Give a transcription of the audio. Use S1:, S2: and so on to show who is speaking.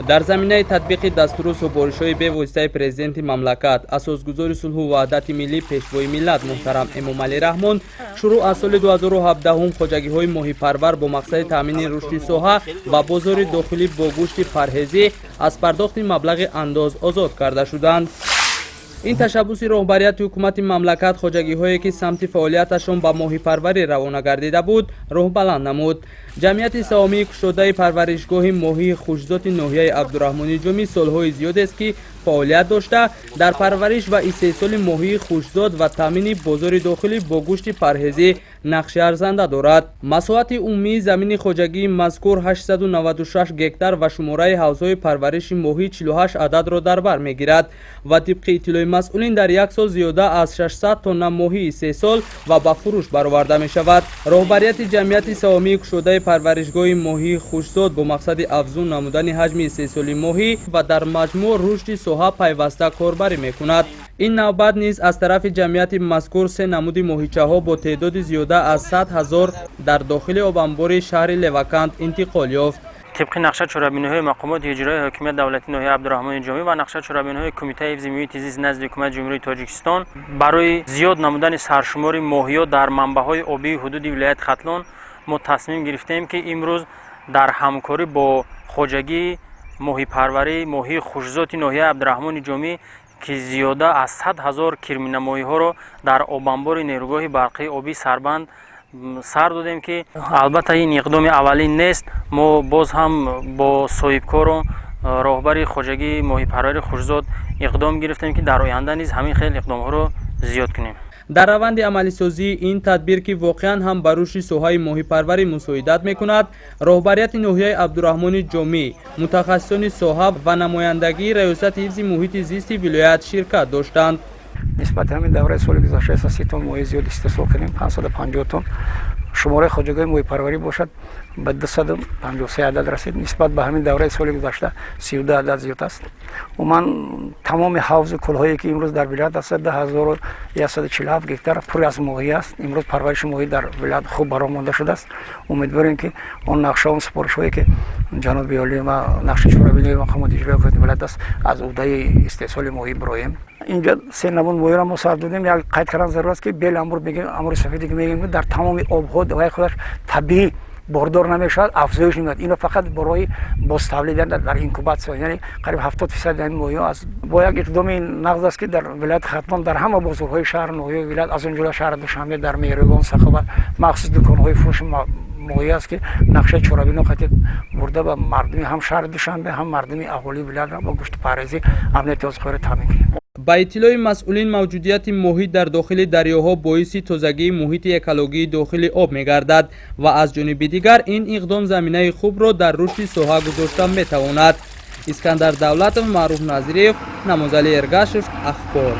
S1: Дар заминаи татбиқи дастуру супоришҳои бевоситаи Президенти мамлакат, Асосгузори сулҳу ваҳдати миллӣ, Пешвои миллат муҳтарам Эмомалӣ Раҳмон, шурӯъ аз соли 2017 хоҷагиҳои моҳипарвар бо мақсади таъмини рушди соҳа ва бозори дохилӣ бо гӯшти парҳезӣ аз пардохти маблағи андоз озод карда шуданд. Ин ташаббуси роҳбарияти ҳукумати мамлакат хоҷагиҳое, ки самти фаъолияташон ба моҳипарварӣ равона гардида буд, роҳбаланд намуд. Ҷамъияти саҳомии кушодаи парваришгоҳи моҳии Хушзоти ноҳияи Абдураҳмони Ҷомӣ солҳои зиёдест, ки фаъолият дошта, дар парвариш ва истеҳсоли моҳии хушзод ва таъмини бозори дохилӣ бо гӯшти парҳезӣ нақши арзанда дорад. Масоҳати умумии замини хоҷагии мазкур 896 гектар ва шумораи ҳавзҳои парвариши моҳӣ 48 ададро дар бар мегирад ва тибқи иттилои масъулин, дар як сол зиёда аз 600 тонна моҳӣ истеҳсол ва ба фурӯш бароварда мешавад. Роҳбарияти ҷамъияти саҳомии кушодаи парваришгоҳи моҳии Хушзод бо мақсади афзун намудани ҳаҷми истеҳсоли моҳӣ ва дар маҷмӯъ рушди соҳа пайваста корбарӣ мекунад. Ин навбат низ аз тарафи ҷамъияти мазкур се намуди моҳичаҳо бо теъдоди зиёда аз 100 000 дар дохили обанбори шаҳри Левакант интиқол ёфт.
S2: Тибқи нақша чорабиниҳои мақомоти иҷроии ҳокимияти давлатии ноҳияи Абдураҳмони Ҷомӣ ва нақша чорабиниҳои Кумитаи ҳифзи муҳити зист назди Ҳукумати Ҷумҳурии Тоҷикистон барои зиёд намудани саршумори моҳиё дар манбаъҳои обии ҳудуди вилояти Хатлон, мо тасмим гирифтем, ки имрӯз дар ҳамкорӣ бо хоҷагии моҳипарварии моҳии Хушзоти ноҳияи Абдураҳмони Ҷомӣ, ки зиёда аз 100 000 кирминамоҳиҳоро дар обанбори нерӯгоҳи барқии обии Сарбанд сар додем, ки албатта ин иқдоми аввалин нест. Мо боз ҳам бо соҳибкору роҳбари хоҷагии моҳипарвари Хушзод иқдом гирифтем, ки дар оянда низ ҳамин хел иқдомҳоро зиёд кунем.
S1: Дар раванди амалисозии ин тадбир, ки воқеан ҳам ба рушди соҳаи моҳипарварӣ мусоидат мекунад, роҳбарияти ноҳияи Абдураҳмони Ҷомӣ, мутахассисони соҳа ва намояндагии Раёсати ҳифзи муҳити зисти вилоят ширкат доштанд.
S3: Нисбати ҳамин давраи соли гузашта 130 тонн моҳӣ зиёд истеҳсол кардем, 550 тонн. Шумораи хоҷагиҳои моҳипарварӣ бошад, ба 253 адад расид. Нисбат ба ҳамин давраи соли гузашта 32 адад зиёд аст. Умуман, тамоми ҳавзу кӯлҳое, ки имрӯз дар вилоят аст, 2147 гектар пур аз моҳӣ аст. Имрӯз парвариши моҳӣ дар вилоят хуб бароҳ монда шудааст. Умедворем, ки он нақша, он супоришҳое, ки ҷаноби олӣ ва нақши чорабиниҳои мақомоти иҷроии ҳукумати вилоят аст, аз уҳдаи истеҳсоли моҳӣ бироем. Инҷа се намуд моҳиро мо сар додем. Як қайд кардан зарур аст, ки белый амур мегӯем, амури сафеде ки мегӯем, дар тамоми обҳо вай худаш табиӣ бордор намешавад, афзоиш намеёбад. Ино фақат барои бозтавлид дар инкубатсия, яъне қариб 70% ҳамин моҳиҳо аст. Бо як иқдоми нағз аст, ки дар вилояти Хатлон дар ҳама бозорҳои шаҳру ноҳияи вилоят, аз он ҷумла шаҳри Душанбе, дар Меҳригон, Саховат махсус дуконҳои фурӯши моҳӣ аст, ки нақшаи чорабино қатӣ бурда ба мардуми ҳам шаҳри Душанбе, ҳам мардуми аҳолии вилоятро бо гӯшти парҳезӣ амнияти озуқаворӣ таъмин кунем.
S1: Ба иттилои масъулин, мавҷудияти моҳӣ дар дохили дарёҳо боиси тозагии муҳити экологии дохили об мегардад ва аз ҷониби дигар ин иқдом заминаи хубро дар рушди соҳа гузошта метавонад. Искандар Давлатов, Маъруф Назириев, Намозалӣ Эргашев, Ахбор.